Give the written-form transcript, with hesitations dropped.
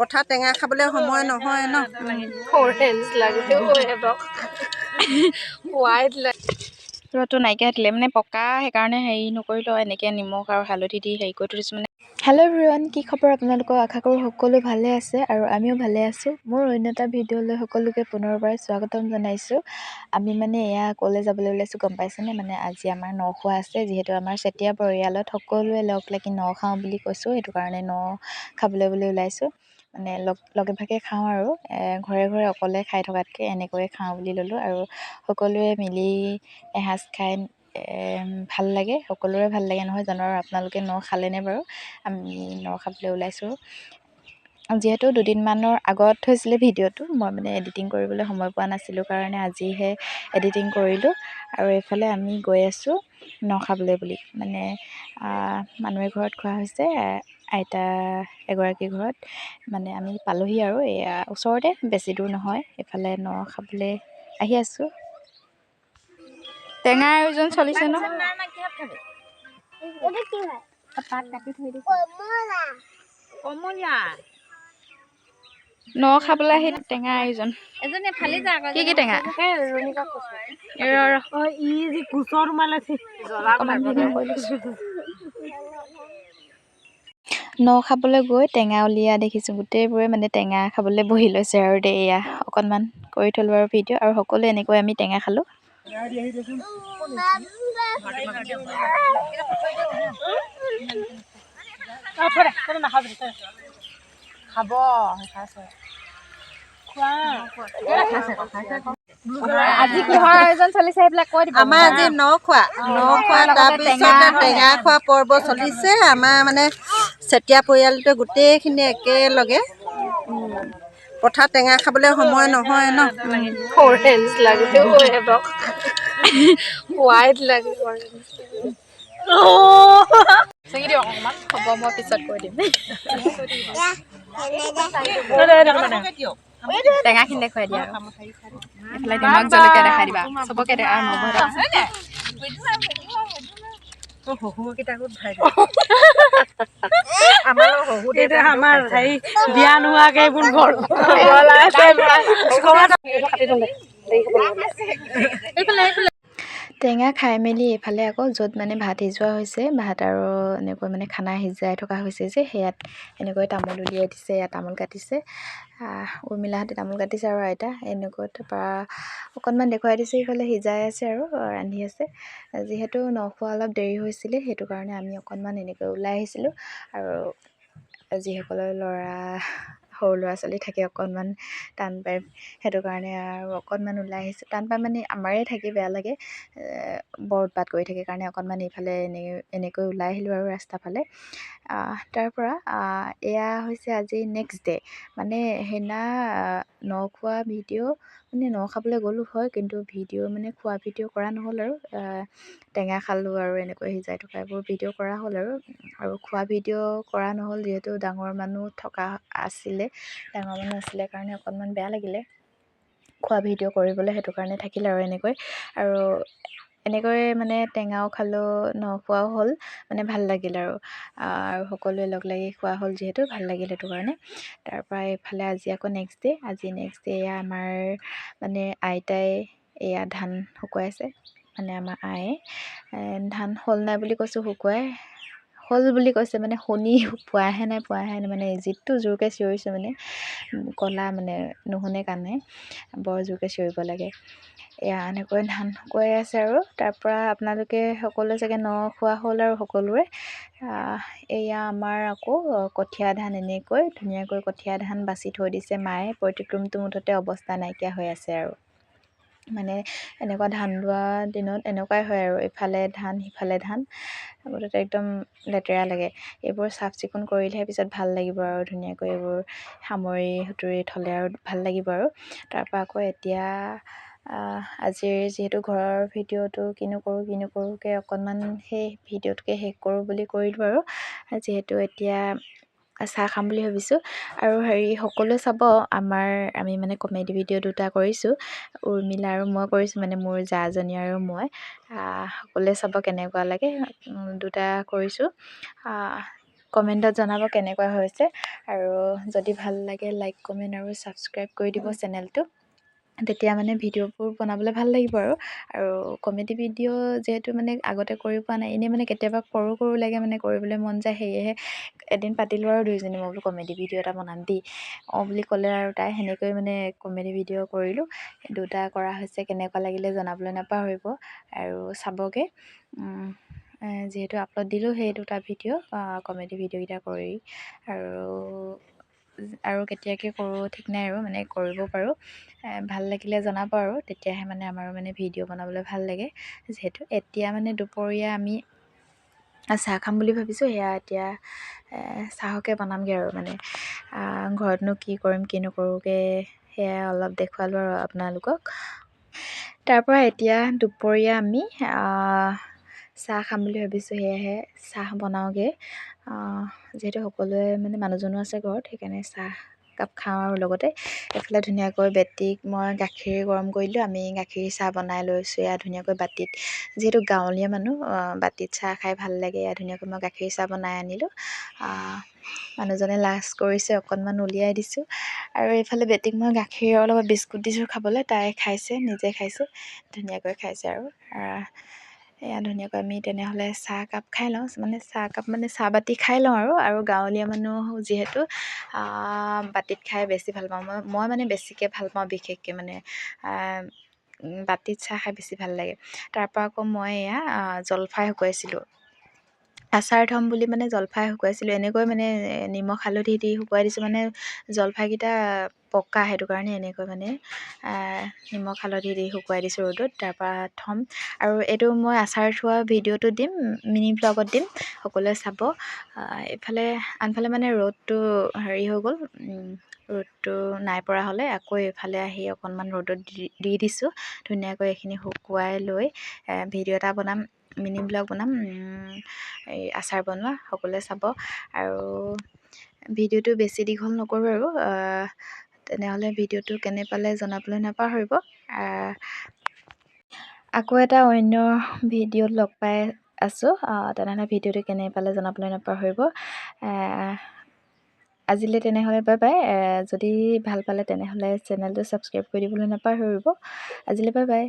পথাৰত টেঙা খাবলৈ সময় নহয় ন। অৰেঞ্জ লাগে সিহঁতক, হোৱাইট লাগে। ৰ'দটো নাইকিয়া দিলে মানে পকা, সেইকাৰণে হেৰি নকৰিলোঁ। এনেকৈ নিমখ আৰু হালধি দি হেৰি কৰি থৈ দিছোঁ মানে। হেল্ল' এভৰিৱান, কি খবৰ আপোনালোকৰ? আশা কৰোঁ সকলো ভালে আছে আৰু আমিও ভালে আছোঁ। মোৰ অন্য এটা ভিডিঅ'লৈ সকলোকে পুনৰবাৰ স্বাগতম জনাইছোঁ। আমি মানে এয়া ক'লৈ যাবলৈ ওলাইছোঁ গম পাইছেনে? মানে আজি আমাৰ ন খোৱা আছে। যিহেতু আমাৰ চেতিয়া পৰিয়ালত সকলোৱে লগ লাগি ন খাওঁ বুলি কৈছোঁ, সেইটো কাৰণে ন খাবলৈ বুলি ওলাইছোঁ। মানে লগে ভাগে খাওঁ আৰু ঘৰে ঘৰে অকলে খাই থকাতকৈ এনেকৈয়ে খাওঁ বুলি ল'লোঁ আৰু সকলোৱে মিলি এসাঁজ খাই ভাল লাগে, সকলোৰে ভাল লাগে নহয় জানো? আৰু আপোনালোকে ন খালেনে বাৰু? আমি ন খাবলৈ ওলাইছোঁ। যিহেতু দুদিনমানৰ আগত হৈছিলে ভিডিঅ'টো, মই মানে এডিটিং কৰিবলৈ সময় পোৱা নাছিলোঁ কাৰণে আজিহে এডিটিং কৰিলোঁ। আৰু এইফালে আমি গৈ আছোঁ ন খাবলৈ বুলি। মানে মানুহে ঘৰত খোৱা হৈছে, আইতা এগৰাকীৰ ঘৰত। মানে আমি পালোহি আৰু এয়া ওচৰতে, বেছি দূৰ নহয়। এইফালে ন খাবলৈ আহি আছোঁ। টেঙা আয়োজন চলিছে ন? পাত কাটি থৈ দিছে। কমলা। ন খাবলৈ আহি টেঙা আয়োজন। এজনীয়ে ফালি যা আকৌ। কি কি টেঙা? ৰ ৰ। ই যি কোচৰ সোমালে। অকণমান ভিডিঅ' কৰি লৈছোঁ। ন খাবলৈ গৈ টেঙা উলিওৱা দেখিছোঁ। গোটেইবোৰে মানে টেঙা খাবলৈ বহি লৈছে আৰু দেই। এয়া অকণমান কৰি থ'লোঁ আৰু ভিডিঅ'। আৰু সকলোৱে এনেকৈ আমি টেঙা খালোঁ। খাব। আজি কিহৰ আয়োজন চলিছে সেইবিলাক কৈ দিব। আমাৰ আজি ন খোৱা, ন খোৱা, তাৰপিছতে টেঙা খোৱা পৰ্ব চলিছে। আমাৰ মানে চেতিয়া পৰিয়ালটোৱে গোটেইখিনি একেলগে। পথাৰত টেঙা খাবলৈ সময় নহয় ন। অৰেঞ্জ লাগে সিহঁতক, হোৱাইট লাগে, অৰেঞ্জ। ছিঙি দিয়ক অকণমান। হ'ব, মই পিছত কৈ দিম। টেঙাখিনি দেখুৱাই দিয়া আৰু এইফালে নিমখ জলকীয়া দেখাই দিবা চবকে। আৰু নবৌ। আমাৰ হেৰি বিয়া নোহোৱাকে এইবোৰ ঘৰ। টেঙা খাই মেলি এইফালে আকৌ য'ত মানে ভাত সিজোৱা হৈছে, ভাত আৰু এনেকৈ মানে খানা সিজাই থকা হৈছে যে, সেয়াত এনেকৈ তামোল উলিয়াই দিছে। ইয়াত তামোল কাটিছে, উৰ্মিলাহঁতে তামোল কাটিছে আৰু আইতা এনেকৈ। তাৰপৰা অকণমান দেখুৱাই দিছে। ইফালে সিজাই আছে আৰু ৰান্ধি আছে। যিহেতু ন খোৱা অলপ দেৰি হৈছিলে, সেইটো কাৰণে আমি অকণমান এনেকৈ ওলাই আহিছিলোঁ। আৰু যিসকলৰ ল'ৰা, সৰু ল'ৰা ছোৱালী থাকে, অকণমান টান পায়, সেইটো কাৰণে আৰু অকণমান ওলাই আহিছোঁ। টান পায় মানে আমাৰে থাকি বেয়া লাগে, বৰ উৎপাত কৰি থাকে কাৰণে অকণমান এইফালে এনেকৈ ওলাই আহিলোঁ আৰু ৰাস্তা ফালে। তাৰপৰা এয়া হৈছে আজি নেক্সট ডে'। মানে সেইদিনা ন খোৱা ভিডিঅ', মানে ন খাবলৈ গ'লোঁ হয়, কিন্তু ভিডিঅ' মানে খোৱা ভিডিঅ' কৰা নহ'ল। আৰু টেঙা খালোঁ আৰু এনেকৈ সিজাই থকা এইবোৰ ভিডিঅ' কৰা হ'ল আৰু খোৱা ভিডিঅ' কৰা নহ'ল, যিহেতু ডাঙৰ মানুহ থকা আছিলে। ডাঙৰ মানুহ আছিলে কাৰণে অকণমান বেয়া লাগিলে খোৱা ভিডিঅ' কৰিবলৈ, সেইটো কাৰণে থাকিল আৰু এনেকৈ। আৰু এনেকৈ মানে টেঙাও খালোঁ, ন খোৱাও হ'ল, মানে ভাল লাগিল আৰু সকলোৱে লগ লাগি খোৱা হ'ল যিহেতু ভাল লাগিল সেইটো কাৰণে। তাৰপৰা এইফালে আজি আকৌ নেক্সট ডে'। আজি নেক্সট ডে' এয়া আমাৰ মানে আইতাই এয়া ধান শুকুৱাই আছে। মানে আমাৰ আয়ে ধান হ'ল নাই বুলি কৈছোঁ, শুকুৱাই হ'ল বুলি কৈছে। মানে শুনি পোৱাহে নাই, পোৱাহে নাই। মানে যিটো জোৰকৈ চিঞৰিছে, মানে কলা মানে নুশুনে কাণে, বৰ জোৰকৈ চিঞৰিব লাগে। এয়া এনেকৈ ধান শুকুৱাই আছে। আৰু তাৰপৰা আপোনালোকে সকলোৱে চাগে ন খোৱা হ'ল আৰু সকলোৰে। এয়া আমাৰ আকৌ কঠীয়া ধান, এনেকৈ ধুনীয়াকৈ কঠীয়া ধান বাছি থৈ দিছে মায়ে। প্ৰত্যেক ৰুমটো মুঠতে অৱস্থা নাইকিয়া হৈ আছে। আৰু মানে এনেকুৱা ধান দোৱা দিনত এনেকুৱাই হয় আৰু ইফালে ধান সিফালে ধান, মুঠতে একদম লেতেৰা লাগে। এইবোৰ চাফ চিকুণ কৰিলেহে পিছত ভাল লাগিব আৰু ধুনীয়াকৈ এইবোৰ সামৰি সুতৰি থ'লে আৰু ভাল লাগিব। আৰু তাৰপৰা আকৌ এতিয়া আজিৰ যিহেতু ঘৰৰ ভিডিঅ'টো কিনো কৰোঁ কিনো কৰোঁকৈ অকণমান সেই ভিডিঅ'টোকে শেষ কৰোঁ বুলি কৰিলোঁ। আৰু যিহেতু এতিয়া চাহ খাম বুলি ভাবিছোঁ। আৰু হেৰি, সকলোৱে চাব আমাৰ, আমি মানে কমেডি ভিডিঅ' দুটা কৰিছোঁ, উৰ্মিলা আৰু মই কৰিছোঁ, মানে মোৰ জাজনী আৰু মই। সকলোৱে চাব কেনেকুৱা লাগে, দুটা কৰিছোঁ। কমেণ্টত জনাব কেনেকুৱা হৈছে। আৰু যদি ভাল লাগে লাইক, কমেণ্ট আৰু ছাবস্ক্ৰাইব কৰি দিব চেনেলটো, তেতিয়া মানে ভিডিঅ'বোৰ বনাবলৈ ভাল লাগিব। আৰু আৰু কমেডি ভিডিঅ' যিহেতু মানে আগতে কৰি পোৱা নাই, এনেই মানে কেতিয়াবা কৰোঁ কৰোঁ লাগে, মানে কৰিবলৈ মন যায়। সেয়েহে এদিন পাতিলোঁ আৰু দুয়োজনী, মই বোলো কমেডি ভিডিঅ' এটা বনাম দেই। অঁ বুলি ক'লে আৰু তাই সেনেকৈ মানে কমেডি ভিডিঅ' কৰিলোঁ, দুটা কৰা হৈছে। কেনেকুৱা লাগিলে জনাবলৈ নাপাহৰিব আৰু চাবগৈ, যিহেতু আপলোড দিলোঁ সেই দুটা ভিডিঅ' কমেডি ভিডিঅ'কেইটা কৰি। আৰু আৰু কেতিয়াকৈ কৰোঁ ঠিক নাই, আৰু মানে কৰিব পাৰোঁ। ভাল লাগিলে জনাব আৰু তেতিয়াহে মানে আমাৰো মানে ভিডিঅ' বনাবলৈ ভাল লাগে। যিহেতু এতিয়া মানে দুপৰীয়া আমি চাহ খাম বুলি ভাবিছোঁ, সেয়া এতিয়া চাহকে বনামগৈ। আৰু মানে ঘৰতনো কি কৰিম কি নকৰোঁকৈ সেয়া অলপ দেখুৱালোঁ আৰু আপোনালোকক। তাৰপৰা এতিয়া দুপৰীয়া আমি চাহ খাম বুলি ভাবিছোঁ, সেয়েহে চাহ বনাওঁগৈ। যিহেতু সকলোৱে মানে মানুহজনো আছে ঘৰত, সেইকাৰণে চাহ কাপ খাওঁ। আৰু লগতে এইফালে ধুনীয়াকৈ বেটিক মই গাখীৰ গৰম কৰিলোঁ, আমি গাখীৰ চাহ বনাই লৈছোঁ এয়া ধুনীয়াকৈ বাতিত। যিহেতু গাঁৱলীয়া মানুহ, বাতিত চাহ খাই ভাল লাগে। এয়া ধুনীয়াকৈ মই গাখীৰ চাহ বনাই আনিলোঁ। মানুহজনে লাজ কৰিছে, অকণমান উলিয়াই দিছোঁ। আৰু এইফালে বেটিক মই গাখীৰৰ লগত বিস্কুট দিছোঁ খাবলৈ, তাই খাইছে, নিজে খাইছে, ধুনীয়াকৈ খাইছে। আৰু এয়া ধুনীয়াকৈ আমি তেনেহ'লে চাহ কাপ খাই লওঁ, মানে চাহ কাপ মানে চাহ বাতি খাই লওঁ। আৰু আৰু গাঁৱলীয়া মানুহ যিহেতু বাতিত খাই বেছি ভাল পাওঁ, মই মানে বেছিকৈ ভাল পাওঁ, বিশেষকৈ মানে বাতিত চাহ খাই বেছি ভাল লাগে। তাৰপৰা আকৌ মই এয়া জলফাই শুকুৱাইছিলোঁ আচাৰ থ'ম বুলি, মানে জলফাই শুকুৱাইছিলোঁ এনেকৈ, মানে নিমখ হালধি দি শুকুৱাই দিছোঁ। মানে জলফাইকেইটা পকা, সেইটো কাৰণে এনেকৈ মানে নিমখ হালধি দি শুকুৱাই দিছোঁ ৰ'দত, তাৰপৰা থ'ম। আৰু এইটো মই আচাৰ থোৱা ভিডিঅ'টো দিম, মিনি ব্লগত দিম, সকলোৱে চাব। এইফালে আনফালে মানে ৰ'দটো হেৰি হৈ গ'ল, ৰ'দটো নাই পৰা হ'লে আকৌ এইফালে আহি অকণমান ৰ'দত দি দি দিছোঁ ধুনীয়াকৈ। এইখিনি শুকুৱাই লৈ ভিডিঅ' এটা বনাম, মিনি ব্লগ বনাম এই আচাৰ বনোৱা, সকলোৱে চাব। আৰু ভিডিঅ'টো বেছি দীঘল নকৰোঁ। আৰু তেনেহ'লে ভিডিঅ'টো কেনে পালে জনাবলৈ নাপাহৰিব। আকৌ এটা অন্য ভিডিঅ'ত লগ পাই আছোঁ। তেনেহ'লে ভিডিঅ'টো কেনে পালে জনাবলৈ নাপাহৰিব। আজিলৈ তেনেহ'লে বাই বাই। যদি ভাল পালে তেনেহ'লে চেনেলটো ছাবস্ক্ৰাইব কৰি দিবলৈ নাপাহৰিব। আজিলৈ বাই বাই।